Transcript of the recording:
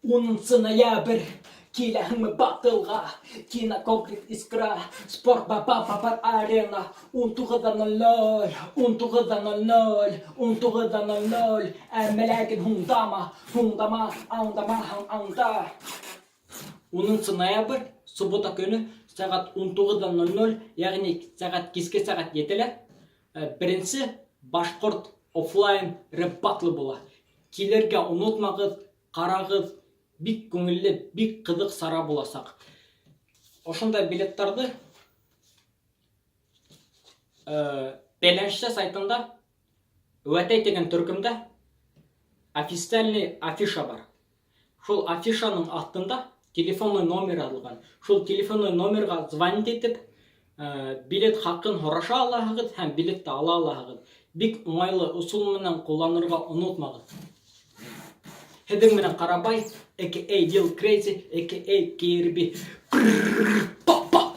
Унынсы ноябрь, киләһеңме баттлға? Кинокомплекс Искра, спорт ба ба арена, 19:00, 19:00, 19:00, әммә ләкин һуңдама, һуңдама, аңдамаһаң аңда. Унынсы ноябрь, суббота көнө, сәғәт 19:00, йәғни сәғәт киске сәғәт 7-лә, беренсе башҡорт офлайн рэп баттлы була. Килергә онотмағыҙ, ҡарағыҙ, бик күңелле, бик ҡыҙыҡ сара буласаҡ. Ошондай билеттарҙы Бәйләнештә сайтында Вәтәй тигән төркөмдә официальный афиша бар. Шул афишаның аҫтында телефонный номер яҙылған. Шул телефонный номерға звонить итеп, билет хаҡын һораша алаһығыҙ һәм билетты ала алаһығыҙ. Бик уңайлы ысул менән ҡулланырға онотмағыҙ. Һеҙҙең менән Ҡарабай, aka Lil Crazy, aka KRB. Па-па!